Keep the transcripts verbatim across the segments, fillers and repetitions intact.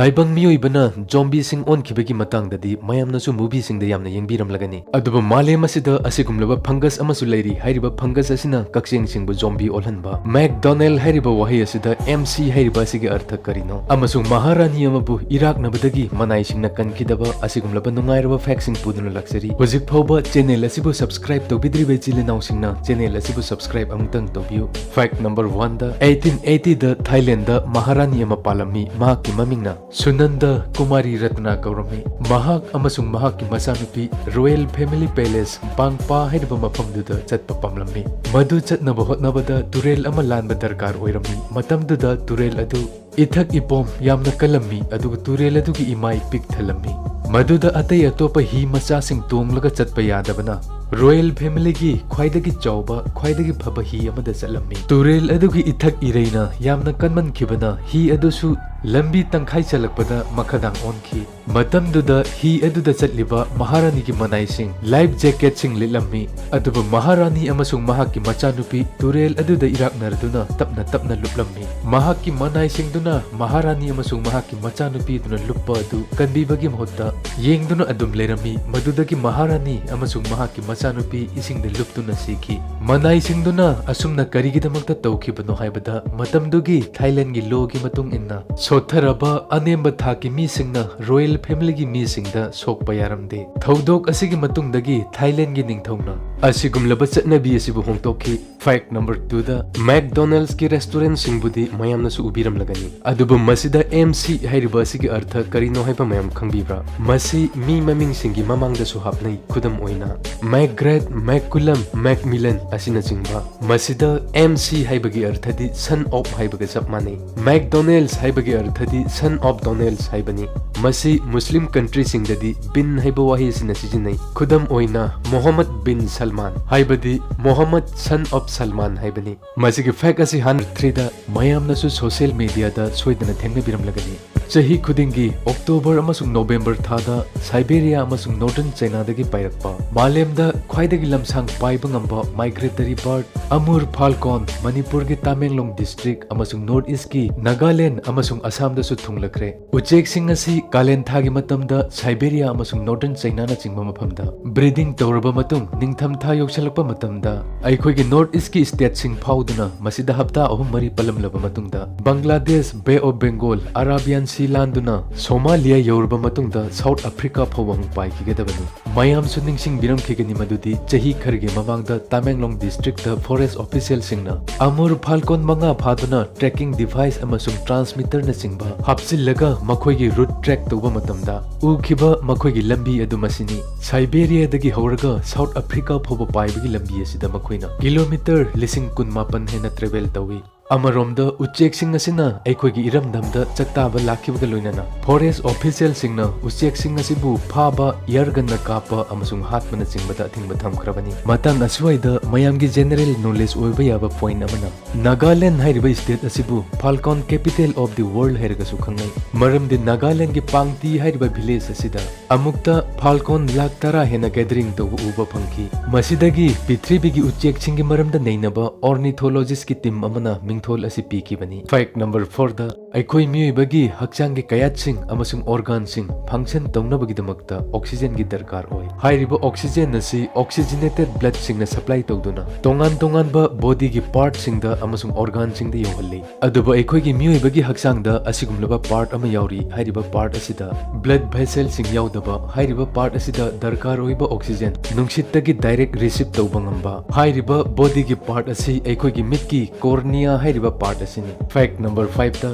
ꯇꯥꯏꯕꯪ ꯃꯤꯑꯣꯏꯕꯅ ꯖꯣꯝꯕꯤꯁꯤꯡ ꯑꯣꯟꯈꯤꯕꯒꯤ ꯃꯇꯥꯡꯗꯗꯤ ꯃꯌꯥꯝꯅꯁꯨ ꯃꯨꯚꯤꯁꯤꯡꯗ ꯌꯥꯝꯅ ꯌꯦꯡꯕꯤꯔꯝꯂꯒꯅꯤ꯫ ꯑꯗꯨꯕꯨ ꯃꯥꯂꯦꯝ ꯑꯁꯤꯗ ꯑꯁꯤꯒꯨꯝꯂꯕ ꯐꯪꯒꯁ ꯑꯃꯁꯨ ꯂꯩꯔꯤ꯫ ꯍꯥꯏꯔꯤꯕ ꯐꯪꯒꯁ ꯑꯁꯤꯅ ꯀꯛꯆꯦꯡꯁꯤꯡꯕꯨ ꯖꯣꯝꯕꯤ ꯑꯣꯜꯍꯟꯕ꯫ ꯃꯦꯛꯗꯣꯅꯦꯜ ꯍꯥꯏꯔꯤꯕ ꯋꯥꯍꯩ ꯑꯁꯤꯗ ꯑꯦꯝ ꯁꯤ ꯍꯥꯏꯔꯤꯕ ꯑꯁꯤꯒꯤ ꯑꯔꯊ ꯀꯔꯤꯅꯣ? ꯑꯃꯁꯨꯡ ꯃꯍꯥꯔꯥꯅꯤ ꯑꯃꯕꯨ ꯏꯔꯥꯛꯅꯕꯗꯒꯤ ꯃꯅꯥꯏꯁꯤꯡꯅ ꯀꯟꯈꯤꯗꯕ ꯑꯁꯤꯒꯨꯝꯂꯕ ꯅꯨꯡꯉꯥꯏꯔꯕ ꯐꯦꯛꯁꯤꯡ ꯄꯨꯗꯨꯅ ꯂꯥꯛꯆꯔꯤ꯫ ꯍꯧꯖꯤꯛ ꯐꯥꯎꯕ ꯆꯦꯅꯦꯜ ꯑꯁꯤꯕꯨ ꯁꯕꯁꯀ꯭ꯔꯥꯏꯕ ꯇꯧꯕꯤꯗ꯭ꯔꯤꯕ ꯏꯆꯤꯜ ꯏꯅꯥꯎꯁꯤꯡꯅ ꯆꯦꯅꯦꯜ ꯑꯁꯤꯕꯨ ꯁꯕꯁꯀ꯭ꯔꯥꯏꯕ ꯑꯃꯨꯛꯇꯪ ꯇꯧꯕꯤꯌꯨ꯫ ꯐꯦꯛ ꯅꯝꯕꯔ ꯋꯥꯟꯗ, ꯑꯩꯠꯇꯤꯟ ꯑꯩꯠꯇꯤꯗ ꯊꯥꯏꯂꯦꯟꯗ ꯃꯍꯥꯔꯥꯅꯤ ꯑꯃ ꯄꯥꯜꯂꯝꯃꯤ꯫ ꯃꯍꯥꯛꯀꯤ ꯃꯃꯤꯡꯅ ꯁꯨꯅꯟꯗ ꯀꯨꯃꯥꯔꯤ ꯔꯠꯅꯥ ꯀꯧꯔꯝꯃꯤ꯫ ꯃꯍꯥꯛ ꯑꯃꯁꯨꯡ ꯃꯍꯥꯛꯀꯤ ꯃꯆꯥꯅꯨꯄꯤ ꯔꯣꯌꯦꯜ ꯐꯦꯃꯤꯂꯤ ꯄꯦꯂꯦꯁ ꯕꯥꯡꯄꯥ ꯍꯥꯏꯔꯤꯕ ꯃꯐꯝꯗꯨꯗ ꯆꯠꯄ ꯄꯥꯝꯂꯝꯃꯤ꯫ ꯃꯗꯨ ꯆꯠꯅꯕ ꯍꯣꯠꯅꯕꯗ ꯇꯨꯔꯦꯜ ꯑꯃ ꯂꯥꯟꯕ ꯗꯔꯀꯥꯔ ꯑꯣꯏꯔꯝꯃꯤ꯫ ꯃꯇꯝꯗꯨꯗ ꯇꯨꯔꯦꯜ ꯑꯗꯨ ꯏꯊꯛ ꯏꯄꯣꯝ ꯌꯥꯝꯅ ꯀꯜꯂꯝꯃꯤ, ꯑꯗꯨꯒ ꯇꯨꯔꯦꯜ ꯑꯗꯨꯒꯤ ꯏꯃꯥꯏ ꯄꯤꯛ ꯊꯜꯂꯝꯃꯤ꯫ ꯃꯗꯨꯗ ꯑꯇꯩ ꯑꯇꯣꯞꯄ ꯍꯤ ꯃꯆꯥꯁꯤꯡ ꯇꯣꯡꯂꯒ ꯆꯠꯄ ꯌꯥꯗꯕꯅ ꯔꯣꯌꯦꯜ ꯐꯦꯃꯤꯂꯤꯒꯤ ꯈ꯭ꯋꯥꯏꯗꯒꯤ ꯆꯥꯎꯕ, ꯈ꯭ꯋꯥꯏꯗꯒꯤ ꯐꯕ ꯍꯤ ꯑꯃꯗ ꯆꯠꯂꯝꯃꯤ꯫ ꯇꯨꯔꯦꯜ ꯑꯗꯨꯒꯤ ꯏꯊꯛ ꯏꯔꯩꯅ ꯌꯥꯝꯅ ꯀꯟꯃꯟꯈꯤꯕꯅ ꯍꯤ ꯑꯗꯨꯁꯨ ꯂꯝꯕꯤ ꯇꯪꯈꯥꯏ ꯆꯜꯂꯛꯄꯗ ꯃꯈꯥꯗꯥꯡ ꯑꯣꯟꯈꯤ꯫ ꯃꯇꯝꯗꯨꯗ ꯍꯤ ꯑꯗꯨꯗ ꯆꯠꯂꯤꯕ ꯃꯍꯥꯔꯥꯅꯤꯒꯤ ꯃꯅꯥꯏꯁꯤꯡ ꯂꯥꯏꯐ ꯖꯦꯀꯦꯠꯁꯤꯡ ꯂꯤꯠꯂꯝꯃꯤ, ꯑꯗꯨꯕꯨ ꯃꯍꯥꯔꯥꯅꯤ ꯑꯃꯁꯨꯡ ꯃꯍꯥꯛꯀꯤ ꯃꯆꯥꯅꯨꯄꯤ ꯇꯨꯔꯦꯜ ꯑꯗꯨꯗ ꯏꯔꯥꯛꯅꯔꯗꯨꯅ ꯇꯞꯅ ꯇꯞꯅ ꯂꯨꯞꯂꯝꯃꯤ꯫ ꯃꯍꯥꯛꯀꯤ ꯃꯅꯥꯏꯁꯤꯡꯗꯨꯅ ꯃꯍꯥꯔꯥꯅꯤ ꯑꯃꯁꯨꯡ ꯃꯍꯥꯛꯀꯤ ꯃꯆꯥꯅꯨꯄꯤꯗꯨꯅ ꯂꯨꯞꯄ ꯑꯗꯨ ꯀꯟꯕꯤꯕꯒꯤ ꯃꯍꯨꯠꯇ ꯌꯦꯡꯗꯨꯅ ꯑꯗꯨꯝ ꯂꯩꯔꯝꯃꯤ꯫ ꯃꯗꯨꯗꯒꯤ ꯃꯍꯥꯔꯥꯅꯤ ꯑꯃꯁꯨꯡ ꯃꯍꯥꯛꯀꯤ ꯃꯆꯥꯅꯨꯄꯤ ꯏꯁꯤꯡꯗ ꯂꯨꯞꯇꯨꯅ ꯁꯤꯈꯤ꯫ ꯃꯅꯥꯏꯁꯤꯡꯗꯨꯅ ꯑꯁꯨꯝꯅ ꯀꯔꯤꯒꯤꯗꯃꯛꯇ ꯇꯧꯈꯤꯕꯅꯣ ꯍꯥꯏꯕꯗ, ꯃꯇꯝꯗꯨꯒꯤ ꯊꯥꯏꯂꯦꯟꯒꯤ ꯂꯣꯒꯤ ꯃꯇꯨꯡ ꯏꯟꯅ, ꯁꯣꯠꯊꯔꯕ ꯑꯅꯦꯝꯕ ꯊꯥꯛꯀꯤ ꯃꯤꯁꯤꯡꯅ ꯔꯣꯌꯦꯜ ꯐꯦꯃꯤꯂꯤꯒꯤ ꯃꯤꯁꯤꯡꯗ ꯁꯣꯛꯄ ꯌꯥꯔꯝꯗꯦ꯫ ꯊꯧꯗꯣꯛ ꯑꯁꯤꯒꯤ ꯃꯇꯨꯡꯗꯒꯤ ꯊꯥꯏꯂꯦꯟꯒꯤ ꯅꯤꯡꯊꯧꯅ ꯑꯁꯤꯒꯨꯝꯂꯕ ꯆꯠꯅꯕꯤ ꯑꯁꯤꯕꯨ ꯍꯣꯡꯗꯣꯛꯈꯤ꯫ ꯐꯦꯛ ꯅꯝꯕꯔ ꯇꯨꯗ, ꯃꯦꯛꯗꯣꯅꯦꯜꯁꯀꯤ ꯔꯦꯁꯇꯨꯔꯦꯟꯠꯁꯤꯡꯕꯨꯗꯤ ꯃꯌꯥꯝꯅꯁꯨ ꯎꯕꯤꯔꯝꯂꯒꯅꯤ, ꯑꯗꯨꯕꯨ ꯃꯁꯤꯗ ꯑꯦꯝ ꯁꯤ ꯍꯥꯏꯔꯤꯕ ꯑꯁꯤꯒꯤ ꯑꯔꯊ ꯀꯔꯤꯅꯣ ꯍꯥꯏꯕ ꯃꯌꯥꯝ ꯈꯪꯕꯤꯕ꯭ꯔꯥ? ꯃꯁꯤ ꯃꯤ ꯃꯃꯤꯡꯁꯤꯡꯒꯤ ꯃꯃꯥꯡꯗꯁꯨ ꯍꯥꯞꯅꯩ꯫ ꯈꯨꯗꯝ ꯑꯣꯏꯅ, ꯃꯦꯛꯒ꯭ꯔꯦꯠ, ꯃꯦꯛꯀꯨꯂꯝ, ꯃꯦꯛꯃꯤꯂꯟ ꯑꯁꯤꯅꯆꯤꯡꯕ꯫ ꯃꯁꯤꯗ ꯑꯦꯝ ꯁꯤ ꯍꯥꯏꯕꯒꯤ ꯑꯔꯊꯗꯤ ꯁꯟ ꯑꯣꯐ ꯍꯥꯏꯕꯒ ꯆꯞ ꯃꯥꯟꯅꯩ꯫ ꯃꯦꯛꯗꯣꯅꯦꯜꯁ ꯍꯥꯏꯕꯒꯤ ꯑꯔꯊꯗꯤ ꯁꯟ ꯑꯣꯐ ꯗꯣꯅꯦꯜꯁ ꯍꯥꯏꯕꯅꯤ꯫ ꯃꯁꯤ ꯃꯨꯁꯂꯤꯝ ꯀꯟꯇ꯭ꯔꯤꯁꯤꯡꯗꯗꯤ ꯕꯤꯟ ꯍꯥꯏꯕ ꯋꯥꯍꯩ ꯑꯁꯤꯅ ꯁꯤꯖꯤꯟꯅꯩ꯫ ꯈꯨꯗꯝ ꯑꯣꯏꯅ, ꯃꯣꯍꯝꯃꯗ ꯕꯤꯟ ꯁꯜꯃꯥꯟ ꯍꯥꯏꯕꯗꯤ ꯃꯣꯍꯝꯃꯗ ꯁꯟ ꯑꯣꯐ ꯁꯜꯃꯥꯟ ꯍꯥꯏꯕꯅꯤ꯫ ꯃꯁꯤꯒꯤ ꯐꯦꯛ ꯑꯁꯤ ꯍꯟꯗ꯭ꯔꯦꯠ ꯊ꯭ꯔꯤꯗ ꯃꯌꯥꯝꯅꯁꯨ ꯁꯣꯁꯤꯌꯦꯜ ꯃꯤꯗꯤꯌꯥꯗ ꯁꯣꯏꯗꯅ ꯊꯦꯡꯅꯕꯤꯔꯝꯂꯒꯅꯤ꯫ ꯆꯍꯤ ꯈꯨꯗꯤꯡꯒꯤ ꯑꯣꯛꯇꯣꯕꯔ ꯑꯃꯁꯨꯡ ꯅꯣꯕꯦꯝꯕꯔ ꯊꯥꯗ ꯁꯥꯏꯕꯦꯔꯤꯌꯥ ꯑꯃꯁꯨꯡ ꯅꯣꯔꯗꯔꯟ ꯆꯥꯏꯅꯥꯗꯒꯤ ꯄꯥꯏꯔꯛꯄ ꯃꯥꯂꯦꯝꯗ ꯈ꯭ꯋꯥꯏꯗꯒꯤ ꯂꯝꯁꯥꯡ ꯄꯥꯏꯕ ꯉꯝꯕ ꯃꯥꯏꯒ꯭ꯔꯦꯇꯔꯤ ꯕꯥꯔꯗ ꯑꯃꯨꯔ ꯐꯥꯜꯀꯣꯟ ꯃꯅꯤꯄꯨꯔꯒꯤ ꯇꯥꯃꯦꯡꯂꯣꯡ ꯗꯤꯁꯇ꯭ꯔꯤꯛ ꯑꯃꯁꯨꯡ ꯅꯣꯔꯠ ꯏꯁ꯭ꯠꯀꯤ ꯅꯥꯒꯥꯂꯦꯟꯗ ꯑꯃꯁꯨꯡ ꯑꯁꯥꯝꯗꯁꯨ ꯊꯨꯡꯂꯈ꯭ꯔꯦ꯫ ꯎꯆꯦꯛꯁꯤꯡ ꯑꯁꯤ ꯀꯥꯂꯦꯟ ꯊꯥꯒꯤ ꯃꯇꯝꯗ ꯁꯥꯏꯕꯦꯔꯤꯌꯥ ꯑꯃꯁꯨꯡ ꯅꯣꯔꯗꯔꯟ ꯆꯩꯅꯥꯅꯆꯤꯡꯕ ꯃꯐꯝꯗ ꯕ꯭ꯔꯤꯗꯤꯡ ꯇꯧꯔꯕ ꯃꯇꯨꯡ, ꯅꯤꯡꯊꯝ ꯊꯥ ꯌꯧꯁꯤꯜꯂꯛꯄ ꯃꯇꯝꯗ ꯑꯩꯈꯣꯏꯒꯤ ꯅꯣꯔꯠ ꯏꯁꯀꯤ ꯁ꯭ꯇꯦꯠꯁꯤꯡ ꯐꯥꯎꯗꯨꯅ ꯃꯁꯤꯗ ꯍꯞꯇꯥ ꯑꯍꯨꯝ ꯃꯔꯤ ꯄꯜꯂꯝꯂꯕ ꯃꯇꯨꯡꯗ, Bangladesh, Bay of Bengal, Arabian ꯁꯤ ꯂꯥꯟꯗꯨꯅ ꯁꯣꯃꯥꯂꯤꯌꯥ ꯌꯧꯔꯕ ꯃꯇꯨꯡꯗ ꯁꯥꯎꯠ ꯑꯐ꯭ꯔꯤꯀꯥ ꯐꯥꯎꯕ ꯑꯃꯨꯛ ꯄꯥꯏꯈꯤꯒꯗꯕꯅꯤ꯫ ꯃꯌꯥꯝꯁꯨ ꯅꯤꯡꯁꯤꯡꯕꯤꯔꯝꯈꯤꯒꯅꯤ ꯃꯗꯨꯗꯤ ꯆꯍꯤ ꯈꯔꯒꯤ ꯃꯃꯥꯡꯗ ꯇꯃꯦꯡꯂꯣꯡ ꯗꯤꯁꯇ꯭ꯔꯤꯛꯇ ꯐꯣꯔꯦꯁ ꯑꯣꯐꯤꯁꯤꯌꯦꯜꯁꯤꯡꯅ ꯑꯃꯨꯔ ꯐꯥꯜꯀꯣꯟ ꯃꯉꯥ ꯐꯥꯗꯨꯅ ꯇ꯭ꯔꯦꯀꯤꯡ ꯗꯤꯚꯥꯏꯁ ꯑꯃꯁꯨꯡ ꯇ꯭ꯔꯥꯟꯁꯃꯤꯇꯔꯅꯆꯤꯡꯕ ꯍꯥꯞꯆꯤꯜꯂꯒ ꯃꯈꯣꯏꯒꯤ ꯔꯨꯠ ꯇ꯭ꯔꯦꯛ ꯇꯧꯕ ꯃꯇꯝꯗ ꯎꯈꯤꯕ ꯃꯈꯣꯏꯒꯤ ꯂꯝꯕꯤ ꯑꯗꯨ ꯃꯁꯤꯅꯤ꯫ ꯁꯥꯏꯕꯦꯔꯤꯌꯥꯗꯒꯤ ꯍꯧꯔꯒ ꯁꯥꯎꯠ ꯑꯐ꯭ꯔꯤꯀꯥ ꯐꯥꯎꯕ ꯄꯥꯏꯕꯒꯤ ꯂꯝꯕꯤ ꯑꯁꯤꯗ ꯃꯈꯣꯏꯅ ꯀꯤꯂꯣꯃꯤꯇꯔ ꯂꯤꯁꯤꯡ ꯀꯨꯟ ꯃꯥꯄꯟ ꯍꯦꯟꯅ ꯇ꯭ꯔꯦꯚꯦꯜ ꯇꯧꯏ꯫ ꯑꯃꯔꯣꯝꯗ, ꯎꯆꯦꯛꯁꯤꯡ ꯑꯁꯤꯅ ꯑꯩꯈꯣꯏꯒꯤ ꯏꯔꯝꯗꯝꯗ ꯆꯥꯛꯇꯥꯕ ꯂꯥꯛꯈꯤꯕꯒ ꯂꯣꯏꯅꯅ ꯐꯣꯔꯦꯁ ꯑꯣꯐꯤꯁꯤꯌꯦꯜꯁꯤꯡꯅ ꯎꯆꯦꯛꯁꯤꯡ ꯑꯁꯤꯕꯨ ꯐꯥꯕ, ꯏꯌꯥꯔꯒꯟꯅ ꯀꯥꯞꯄ ꯑꯃꯁꯨꯡ ꯍꯥꯠꯄꯅꯆꯤꯡꯕꯗ ꯑꯊꯤꯡꯕ ꯊꯝꯈ꯭ꯔꯕꯅꯤ꯫ ꯃꯇꯥꯡ ꯑꯁ꯭ꯋꯥꯏꯗ ꯃꯌꯥꯝꯒꯤ ꯖꯦꯅꯔꯦꯜ ꯅꯣꯂꯦꯖ ꯑꯣꯏꯕ ꯌꯥꯕ ꯄꯣꯏꯟꯠ ꯑꯃꯅ, ꯅꯥꯒꯥꯂꯦꯟ ꯍꯥꯏꯔꯤꯕ ꯁ꯭ꯇꯦꯠ ꯑꯁꯤꯕꯨ ꯐꯥꯜꯀꯣꯟ ꯀꯦꯄꯤꯇꯦꯜ ꯑꯣꯐ ꯗꯤ ꯋꯥꯔꯜꯗ ꯍꯥꯏꯔꯒꯁꯨ ꯈꯪꯅꯩ, ꯃꯔꯝꯗꯤ ꯅꯥꯒꯥꯂꯦꯟꯒꯤ ꯄꯥꯡꯇꯤ ꯍꯥꯏꯔꯤꯕ ꯚꯤꯂꯦꯖ ꯑꯁꯤꯗ ꯑꯃꯨꯛꯇ ꯐꯥꯜꯀꯣꯟ ꯂꯥꯈ ꯇꯔꯥ ꯍꯦꯟꯅ ꯒꯦꯗꯔꯤꯡ ꯇꯧꯕ ꯎꯕ ꯐꯪꯈꯤ꯫ ꯃꯁꯤꯗꯒꯤ ꯄ꯭ꯔꯤꯊꯤꯕꯤꯒꯤ ꯎꯆꯦꯛꯁꯤꯡꯒꯤ ꯃꯔꯝꯗ ꯅꯩꯅꯕ ꯑꯣꯔꯅꯤꯊꯣꯂꯣꯖꯤꯁꯀꯤ ꯇꯤꯝ ꯑꯃꯅ ꯃꯤꯡꯊꯣꯜ ꯑꯁꯤ ꯄꯤꯈꯤꯕꯅꯤ꯫ ꯐꯦꯛ ꯅꯝꯕꯔ ꯐꯣꯔꯗ, ꯑꯩꯈꯣꯏ ꯃꯤꯑꯣꯏꯕꯒꯤ ꯍꯛꯆꯥꯡꯒꯤ ꯀꯌꯥꯠꯁꯤꯡ ꯑꯃꯁꯨꯡ ꯑꯣꯔꯒꯥꯟꯁꯤꯡ ꯐꯪꯁꯟ ꯇꯧꯅꯕꯒꯤꯗꯃꯛꯇ ꯑꯣꯛꯁꯤꯖꯦꯟꯒꯤ ꯗꯔꯀꯥꯔ ꯑꯣꯏ꯫ ꯍꯥꯏꯔꯤꯕ ꯑꯣꯛꯁꯤꯖꯦꯟ ꯑꯁꯤ ꯑꯣꯛꯁꯤꯖꯤꯅꯦꯇꯦꯗ ꯕ꯭ꯂꯗꯁꯤꯡꯅ ꯁꯄ꯭ꯂꯥꯏ ꯇꯧꯗꯨꯅ ꯇꯣꯉꯥꯟ ꯇꯣꯉꯥꯟꯕ ꯕꯣꯗꯤꯒꯤ ꯄꯥꯔꯠꯁꯤꯡꯗ ꯑꯃꯁꯨꯡ ꯑꯣꯔꯒꯥꯟꯁꯤꯡꯗ ꯌꯧꯍꯜꯂꯤ꯫ ꯑꯗꯨꯕꯨ ꯑꯩꯈꯣꯏꯒꯤ ꯃꯤꯑꯣꯏꯕꯒꯤ ꯍꯛꯆꯥꯡꯗ ꯑꯁꯤꯒꯨꯝꯂꯕ ꯄꯥꯔꯠ ꯑꯃ ꯌꯥꯎꯔꯤ꯫ ꯍꯥꯏꯔꯤꯕ ꯄꯥꯔꯠ ꯑꯁꯤꯗ ꯕ꯭ꯂꯗ ꯚꯦꯁꯦꯜꯁꯤꯡ ꯌꯥꯎꯗꯕ, ꯍꯥꯏꯔꯤꯕ ꯄꯥꯔꯠ ꯑꯁꯤꯗ ꯗꯔꯀꯥꯔ ꯑꯣꯏꯕ ꯑꯣꯛꯁꯤꯖꯦꯟ ꯅꯨꯡꯁꯤꯠꯇꯒꯤ ꯗꯥꯏꯔꯦꯛ ꯔꯤꯁꯤꯞ ꯇꯧꯕ ꯉꯝꯕ, ꯍꯥꯏꯔꯤꯕ ꯕꯣꯗꯤꯒꯤ ꯄꯥꯔꯠ ꯑꯁꯤ ꯑꯩꯈꯣꯏꯒꯤ ꯃꯤꯠꯀꯤ ꯀꯣꯔꯅꯤꯌꯥ ꯍꯥꯏꯔꯤꯕ ꯄꯥꯔꯠ ꯑꯁꯤꯅꯤ꯫ ꯐꯦꯛ ꯅꯝꯕꯔ ꯐꯥꯏꯚꯇ,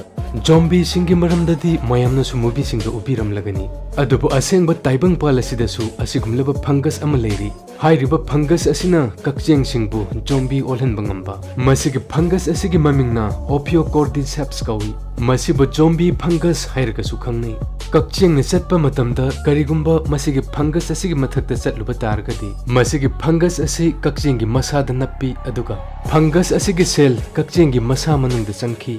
ꯖꯣꯝꯕꯤꯁꯤꯡꯒꯤ ꯃꯔꯝꯗꯗꯤ ꯃꯌꯥꯝꯅꯁꯨ ꯃꯨꯚꯤꯁꯤꯡꯗ ꯎꯕꯤꯔꯝꯂꯒꯅꯤ, ꯑꯗꯨꯕꯨ ꯑꯁꯦꯡꯕ ꯇꯥꯏꯕꯪꯄꯥꯜ ꯑꯁꯤꯗꯁꯨ ꯑꯁꯤꯒꯨꯝꯂꯕ ꯐꯪꯒꯁ ꯑꯃ ꯂꯩꯔꯤ꯫ ꯍꯥꯏꯔꯤꯕ ꯐꯪꯒꯁ ꯑꯁꯤꯅ ꯀꯛꯆꯦꯡꯁꯤꯡꯕꯨ ꯖꯣꯝꯕꯤ ꯑꯣꯜꯍꯟꯕ ꯉꯝꯕ꯫ ꯃꯁꯤꯒꯤ ꯐꯪꯒꯁ ꯑꯁꯤꯒꯤ ꯃꯃꯤꯡꯅ Ophiocordyceps ꯀꯧꯏ꯫ ꯃꯁꯤꯕꯨ ꯖꯣꯝꯕꯤ ꯐꯪꯒꯁ ꯍꯥꯏꯔꯒꯁꯨ ꯈꯪꯅꯩ꯫ ꯀꯛꯆꯦꯡꯅ ꯆꯠꯄ ꯃꯇꯝꯗ ꯀꯔꯤꯒꯨꯝꯕ ꯃꯁꯤꯒꯤ ꯐꯪꯒꯁ ꯑꯁꯤꯒꯤ ꯃꯊꯛꯇ ꯆꯠꯂꯨꯕ ꯇꯥꯔꯒꯗꯤ, ꯃꯁꯤꯒꯤ ꯐꯪꯒꯁ ꯑꯁꯤ ꯀꯛꯆꯦꯡꯒꯤ ꯃꯁꯥꯗ ꯅꯞꯄꯤ, ꯑꯗꯨꯒ ꯐꯪꯒꯁ ꯑꯁꯤꯒꯤ ꯁꯦꯜ ꯀꯛꯆꯦꯡꯒꯤ ꯃꯁꯥ ꯃꯅꯨꯡꯗ ꯆꯪꯈꯤ꯫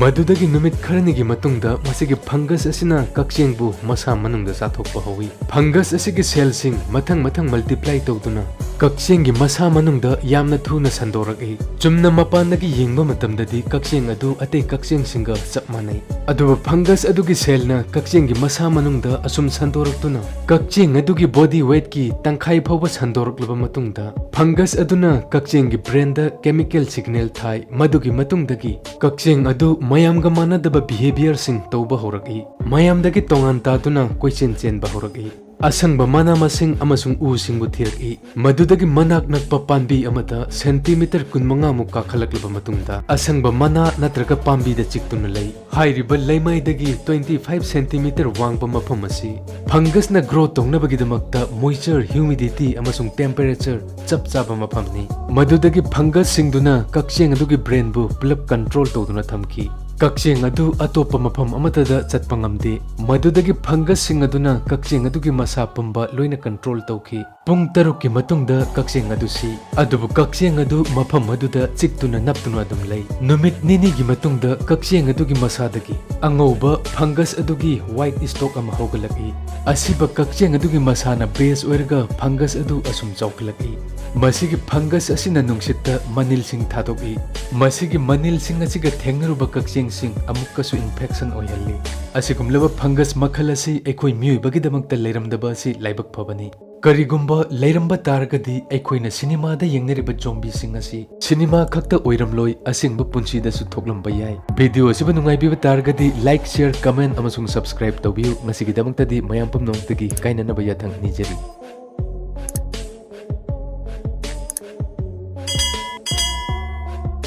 ꯃꯗꯨꯗꯒꯤ ꯅꯨꯃꯤꯠ ꯈꯔꯅꯤꯒꯤ ꯃꯇꯨꯡꯗ ꯃꯁꯤꯒꯤ ꯐꯪꯒꯁ ꯑꯁꯤꯅ ꯀꯛꯆꯦꯡꯕꯨ ꯃꯁꯥ ꯃꯅꯨꯡꯗ ꯆꯥꯊꯣꯛꯄ ꯍꯧꯏ꯫ ꯐꯪꯒꯁ ꯑꯁꯤꯒꯤ ꯁꯦꯜꯁꯤꯡ ꯃꯊꯪ ꯃꯊꯪ ꯃꯜꯇꯤꯄ꯭ꯂꯥꯏ ꯇꯧꯗꯨꯅ ꯀꯛꯆꯦꯡꯒꯤ ꯃꯁꯥ ꯃꯅꯨꯡꯗ ꯌꯥꯝꯅ ꯊꯨꯅ ꯁꯟꯗꯣꯔꯛꯏ꯫ ꯆꯨꯝꯅ ꯃꯄꯥꯟꯗꯒꯤ ꯌꯦꯡꯕ ꯃꯇꯝꯗꯗꯤ ꯀꯛꯆꯦꯡ ꯑꯗꯨ ꯑꯇꯩ ꯀꯛꯆꯦꯡꯁꯤꯡꯒ ꯆꯞ ꯃꯥꯟꯅꯩ, ꯑꯗꯨꯕꯨ fungus ꯑꯗꯨꯒꯤ cellꯅ ꯀꯛꯆꯦꯡꯒꯤ ꯃꯁꯥ ꯃꯅꯨꯡꯗ ꯑꯁꯨꯝ ꯁꯟꯗꯣꯔꯛꯇꯨꯅ ꯀꯛꯆꯦꯡ ꯑꯗꯨꯒꯤ body weightꯀꯤ ꯇꯪꯈꯥꯏ ꯐꯥꯎꯕ ꯁꯟꯗꯣꯔꯛꯂꯕ ꯃꯇꯨꯡꯗ fungus ꯑꯗꯨꯅ ꯀꯛꯆꯦꯡꯒꯤ brainꯗ chemical signal ꯊꯥꯏ꯫ ꯃꯗꯨꯒꯤ ꯃꯇꯨꯡꯗꯒꯤ ꯀꯛꯆꯦꯡ ꯑꯗꯨ ꯃꯌꯥꯝꯒ ꯃꯥꯟꯅꯗꯕ behaviourꯁꯤꯡ ꯇꯧꯕ ꯍꯧꯔꯛꯏ꯫ ꯃꯌꯥꯝꯗꯒꯤ ꯇꯣꯉꯥꯟ ꯇꯥꯗꯨꯅ ꯀꯣꯏꯆꯦꯟ ꯆꯦꯟꯕ ꯍꯧꯔꯛꯏ꯫ ꯑꯁꯪꯕ ꯃꯅꯥ ꯃꯁꯤꯡ ꯑꯃꯁꯨꯡ ꯎꯁꯤꯡꯕꯨ ꯊꯤꯔꯛꯏ꯫ ꯃꯗꯨꯗꯒꯤ ꯃꯅꯥꯛ ꯅꯛꯄ ꯄꯥꯝꯕꯤ ꯑꯃꯗ centimetre ꯀꯨꯟꯃꯉꯥꯃꯨꯛ ꯀꯥꯈꯠꯂꯛꯂꯕ ꯃꯇꯨꯡꯗ ꯑꯁꯪꯕ ꯃꯅꯥ ꯅꯠꯇ꯭ꯔꯒ ꯄꯥꯝꯕꯤꯗ ꯆꯤꯛꯇꯨꯅ ꯂꯩ꯫ ꯍꯥꯏꯔꯤꯕ ꯂꯩꯃꯥꯏꯗꯒꯤ twenty five centimetre ꯋꯥꯡꯕ ꯃꯐꯝ ꯑꯁꯤ fungusꯅ grow ꯇꯧꯅꯕꯒꯤꯗꯃꯛꯇ moisture, humidity ꯑꯃꯁꯨꯡ temperature ꯆꯞ ꯆꯥꯕ ꯃꯐꯝꯅꯤ꯫ ꯃꯗꯨꯗꯒꯤ fungusꯁꯤꯡꯗꯨꯅ ꯀꯛꯆꯦꯡ ꯑꯗꯨꯒꯤ brainꯕꯨ ꯄꯨꯂꯞ control ꯇꯧꯗꯨꯅ ꯊꯝꯈꯤ꯫ ꯀꯛꯆꯦꯡ ꯑꯗꯨ ꯑꯇꯣꯞꯄ ꯃꯐꯝ ꯑꯃꯠꯇꯗ ꯆꯠꯄ ꯉꯝꯗꯦ꯫ ꯃꯗꯨꯗꯒꯤ fungusꯁꯤꯡ ꯑꯗꯨꯅ ꯀꯛꯆꯦꯡ ꯑꯗꯨꯒꯤ ꯃꯁꯥ ꯄꯨꯝꯕ ꯂꯣꯏꯅ control ꯇꯧꯈꯤ꯫ ꯄꯨꯡ ꯇꯔꯨꯛꯀꯤ ꯃꯇꯨꯡꯗ ꯀꯛꯆꯦꯡ ꯑꯗꯨ ꯁꯤ꯫ ꯑꯗꯨꯕꯨ ꯀꯛꯆꯦꯡ ꯑꯗꯨ ꯃꯐꯝ ꯑꯗꯨꯗ ꯆꯤꯛꯇꯨꯅ ꯅꯞꯇꯨꯅ ꯑꯗꯨꯝ ꯂꯩ꯫ ꯅꯨꯃꯤꯠ ꯅꯤꯅꯤꯒꯤ ꯃꯇꯨꯡꯗ ꯀꯛꯆꯦꯡ ꯑꯗꯨꯒꯤ ꯃꯁꯥꯗꯒꯤ ꯑꯉꯧꯕ fungus ꯑꯗꯨꯒꯤ white stalk ꯑꯃ ꯍꯧꯒꯠꯂꯛꯏ꯫ ꯑꯁꯤꯕ ꯀꯛꯆꯦꯡ ꯑꯗꯨꯒꯤ ꯃꯁꯥꯅ base ꯑꯣꯏꯔꯒ fungus ꯑꯗꯨ ꯑꯁꯨꯝ ꯆꯥꯎꯈꯠꯂꯛꯏ꯫ ꯃꯁꯤꯒꯤ fungus ꯑꯁꯤꯅ ꯅꯨꯡꯁꯤꯠꯇ ꯃꯅꯤꯜꯁꯤꯡ ꯊꯥꯗꯣꯛꯏ꯫ ꯃꯁꯤꯒꯤ ꯃꯅꯤꯜꯁꯤꯡ ꯑꯁꯤꯒ ꯊꯦꯡꯅꯔꯨꯕ ꯀꯛꯆꯦꯡꯁꯤꯡ ꯑꯃꯨꯛꯀꯁꯨ infection ꯑꯣꯏꯍꯜꯂꯤ꯫ ꯑꯁꯤꯒꯨꯝꯂꯕ fungus ꯃꯈꯜ ꯑꯁꯤ ꯑꯩꯈꯣꯏ ꯃꯤꯑꯣꯏꯕꯒꯤꯗꯃꯛꯇ ꯂꯩꯔꯝꯗꯕ ꯑꯁꯤ ꯂꯥꯏꯕꯛ ꯐꯕꯅꯤ꯫ ꯀꯔꯤꯒꯨꯝꯕ ꯂꯩꯔꯝꯕ ꯇꯥꯔꯒꯗꯤ ꯑꯩꯈꯣꯏꯅ ꯁꯤꯅꯦꯃꯥꯗ ꯌꯦꯡꯅꯔꯤꯕ zombieꯁꯤꯡ ꯑꯁꯤ ꯁꯤꯅꯦꯃꯥ ꯈꯛꯇ ꯑꯣꯏꯔꯝꯂꯣꯏ, ꯑꯁꯦꯡꯕ ꯄꯨꯟꯁꯤꯗꯁꯨ ꯊꯣꯛꯂꯝꯕ ꯌꯥꯏ꯫ Video ꯑꯁꯤꯕꯨ ꯅꯨꯡꯉꯥꯏꯕꯤꯕ ꯇꯥꯔꯒꯗꯤ like, share, comment ꯑꯃꯁꯨꯡ subscribe ꯇꯧꯕꯤꯌꯨ꯫ ꯉꯁꯤꯒꯤꯗꯃꯛꯇꯗꯤ ꯃꯌꯥꯝ ꯄꯨꯝꯅꯃꯛꯇꯒꯤ ꯀꯥꯏꯅꯅꯕ ꯌꯥꯊꯪ ꯅꯤꯖꯔꯤ꯫